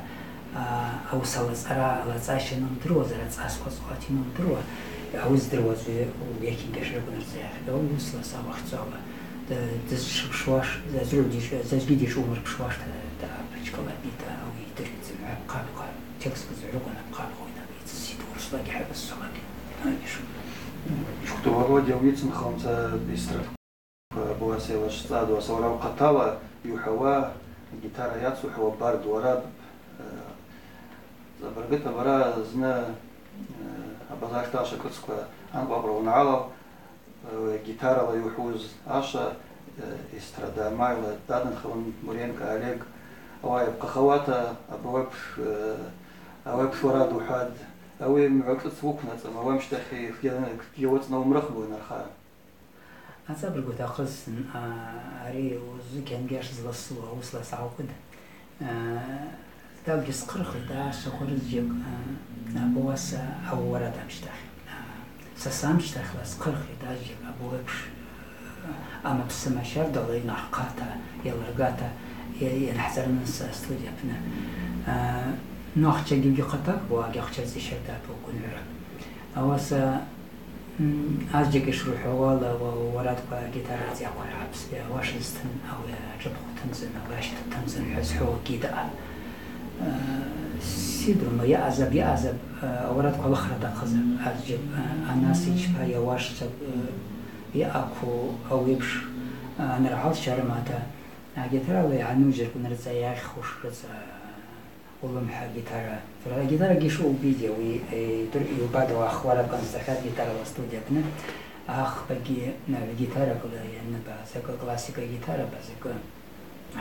а, ауса алацӏара, алацӏаща анумдыруазара, цӏасква цӏолата йанумдыруа, ауи здыруаз уи йакингьи ашракӏ нырцӏайахь, ауи уысла са уахьцӏала, д-, дызшвпшуаш, зазру диш-, зазгьи дишумырпшуашта, да, пачкала бита, ауи йдыргьи зымгӏва хъапӏ-хъапӏ. Текст къызгӏвыркъван апхъапхуна йцӏаситӏ урыслагьи хӏватӏ, сабагьи. Чкъвыдуа Володя уицынхалнцӏа эстрадква абуаса йалашцӏа, ауаса уара ухъатала йухӏвауа, гитара йацухӏвауа бард уара, э, цӏабыргыта бара зны, э, абаза аштагӏв швакӏыцква анкъвакъвра уангӏалал, Гитарала йухӏвуз Аша, э, эстрада амайла дадынхалын Муренко Олег, ауаъа йапхъахауата, абуапш, э, ауапш уара духӏватӏ, ауи мгӏва шӏыц уыквнацӏама, ауи амщтахь йгьа-, йгьауацӏнауымрыхма уи анарха? Ацӏабыргу атахъызтын, а, ари ужвы кьангьаш зласылу ауысла сгӏаукӏыд. Э, тӏакӏвгьи схъырхитӏ, а, швахварызджьакӏ, э, абуаса ауарат амщтахь. Э, саса амщтахьла схъырхитӏ азджьакӏ абуапш, э, амапсыма щардала йнахъхъата, йалыргата, йа-, йанхӏцӏарныс астудия апны. Э, ну, ахчагьи гьакӏ атахъу, агьахча цӏи щардапӏ, гвынгӏвырапӏ. Ауаса М, азджьакӏ йшырхӏвауала, уа-, уарадква гитара ацӏахъвара апсгьа ауашызтын, ауи аджвыкв хъвтымцӏын, ауи ащтахъ тымцӏын хӏва зхӏвауагьи даъа. Э, сидрума, йаъазаб, йаъазаб, э, ауарадква лыхра атахъызапӏ, азджьакӏ, э, анасичпа йауашдзапӏ, э, йаъакву ауи апш, э, аныргӏалсча рымата, агитарала йгӏану жьырквын рыцӏа йагъьхуш рыцӏа, Улымхӏа гитара. Агитара гьиши убитӏи, ауи, э, йубатӏ, ауи ахварапӏ анцӏахьаз гитарала студия апны. Ахпагьи, э, гитаракӏла йанаба, закӏы классика гитараба, закӏы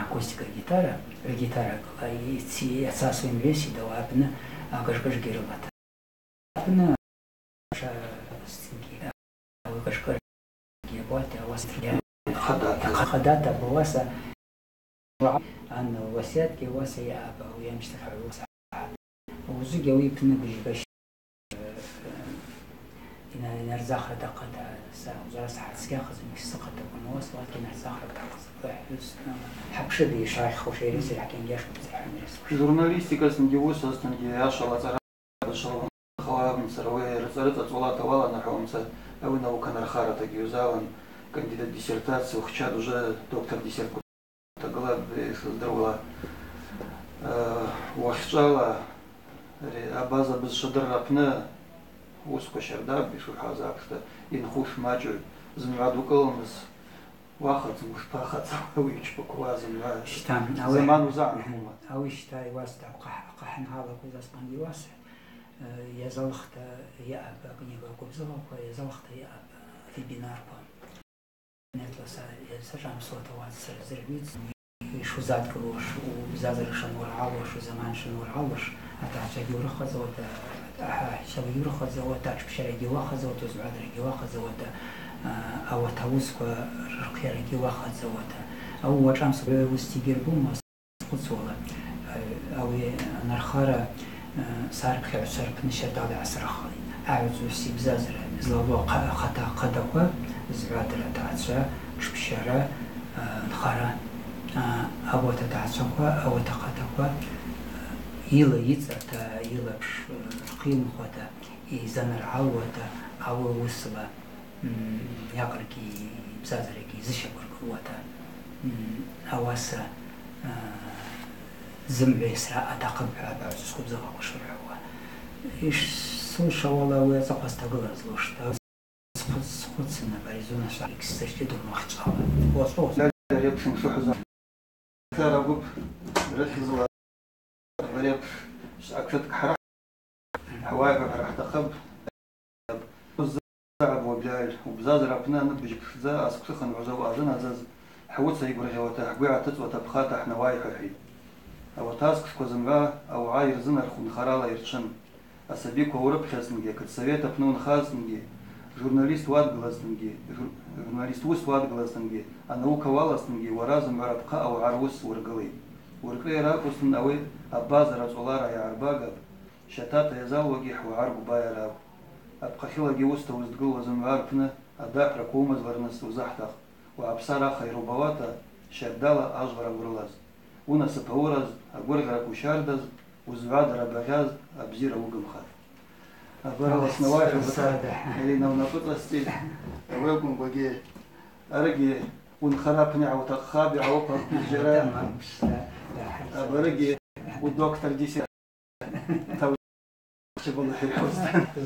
акустика гитара, гитаракӏла йци-, йацасуа йымгӏвайситӏ, ауи апны акӏыж-кӏыжгьи рылата. Апны ша-, стинги, ауи кӏыж-кӏыжгьи абуата, ауаса хъадата. Хъадата абуаса. Ан луасиатгьи ауаса йаъапӏ, ауи йамщтахь ауаса. Ужвыгьи ауи йпны быжьба щ-, йна-, йнарзахра атахъыта, са ужвара сгьахъазым, йсыхъатакъым, ауаса ауатгьи йнарзахра атахъызапӏ. Хӏапшыпӏ йшгӏайхуш, йари сари хӏкьангьашкӏ, сара хӏымресуш. Журналистикасынгьи уысазтынгьи ашвала цӏара Шалван Хавамца, ауи рыцӏа-рыцӏа цӏолата уаланархӏвуамца, ауи наука анархаратагьи йузалан, кандидат диссертации ухчатӏ, уже доктор диссертация гылапӏ, йшыздыруала. Э, уахьчӏвала ари абаза бызшвадырра апны уысква щардапӏ, йшухӏваз апшта, йынхуш мачӏу, зымгӏва дукӏылныс, уахъацӏума, ушпахъацӏума, ауи йчпакваз зымгӏва. Щта, ауи заман узагӏанхума? Ауи щта йуасхӏвапӏ, хъа-, хъахӏынхӏала кваз аскъангьи уасхӏвапӏ. Э, йазалхта йаъапӏ акнига гвыбзыгъаква, йазалхта йаъапӏ вебинарква. Интернетла са, са шамсуата уацра зыргӏвиц. Йшузадгылуш, убзазара шануыргӏалуш, узаман шануыргӏалуш, атагӏчвагьи урыхъазауата, ахӏ-, ахӏчвагьи урыхъазауата, атшпсарагьи уахъазауата, уызгӏвадрагьи уахъазауата, а, ауат ауысква рырхъйарагьи уахъазауата. Ауи уачӏвамса уыс тигьыргума, схъвыцуала, а, ауи анархара, а, са рпхьагӏвчва рпны щардала йгӏасырхалитӏ. Агӏвычӏвгӏвыс йбзазара, йызлалу ахъа-, ахъата хъадаква, згӏвадра, атагӏчва, тшпсара, а, нхара, а, ауат атагӏчваква, ауат ахъатаква, а, йыла йыцӏарта, йыла пш-, рхъйымхуата, йзанаргӏалуата, ауи уысла, м, йакъыргьи йбзазарагьи йзыщаквыргылуата, м, ауаса, а, зымгӏва йсра атахъыпӏ хӏва абагӏвчва сгвыбзыгъаква шырхӏвауа. Йшсылшауала, ауи ацӏахъва стагылазлушта. Схъвыц-, схъвыцын, абари зунашва эксцештидум уахьчӏвала. Уацӏу. Ари апшын шухӏваз. Сара гвып рыхьызла, ари апш акытк хӏара хӏвайхӏвахра хӏтахъыпӏ. Уззагӏбуа, Билаль, убзазара апны аныбыжь пшдза асквшахын гӏвза уазынадзаз, хӏуыца йгвыргъьауата, хӏгвы йгӏатыцӏуата пхата хӏнауайхӏвахӏвитӏ. Ауат асквшква зымгӏва ауагӏа йырзынарху нхарала йырчвын. Асабиква урыпхьазтынгьи, акытсовет апны уынхазтынгьи, журналист уадгылазтынгьи, жур-, журналист уыс уадгылазтынгьи, анаука уалазтынгьи уара зымгӏва рапхъа ауагӏа руыс уыргылитӏ. Уыркӏайа ракӏвызтын ауи абазара цӏолара йагӏарбагапӏ, щатата йазалуагьи хӏвагӏа ргвбайа ракӏвпӏ. Апхъахьылагьи уыста уыздгылуа зымгӏва рпны адахӏвраква уымазларныс узахӏтахпӏ, угӏапсара ахайра убауата, щардала ажвлара уырлаз. Уынасып аураз, агвыргъраква ущардаз, уызгӏвадара багъьаз, абзира уыгымхаз. Абарала снауайхӏвуа Ирина унапӏыцӏасцӏитӏ, ауи акӏвымкӏвагьи, арыгьи уынхара апны йгӏаутахъхапӏ, йгӏауахъвапӏ зджьара. Абарыгьи удоктор диссертация Чебалахӏ йхӏвуз.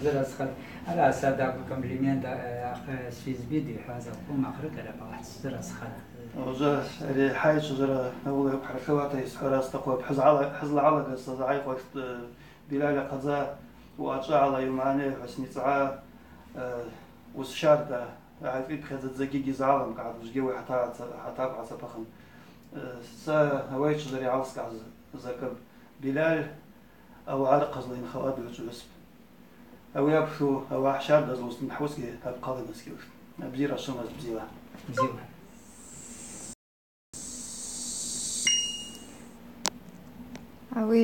Зыразхъа. Ара са дакӏвы комплимент, э, ахъа сизбиди хӏваз аквым ахърыкъьара балахь зыразхъа. Уже ари хӏайчважвара ауыла йакӏвхӏыршауата йсхӏвара стахъу, хӏызгӏала-, хӏызлагӏалагаз сазгӏайхуаштӏ, э, Билаль ахъаза уъачӏвагӏала йумагӏны хӏва сницӏгӏа, э, уысщарда, агӏатӏи пхьадза дзагьи гьизгӏалам къагӏат, ужгьи ауи хӏатагӏаца-, хӏатакӏвгӏаца апахын. Э, са ауайчважвара йгӏалскӏгӏаз закӏыпӏ. Билаль Ауагӏа рыхъазла йынхауа дгӏвычӏвгӏвыспӏ. Ауи апшу ауагӏа хӏщардазлузтын хӏуысгьи апхъала йнаскӏьуштӏ. Абзира швымаз бзила. Бзила. Ауи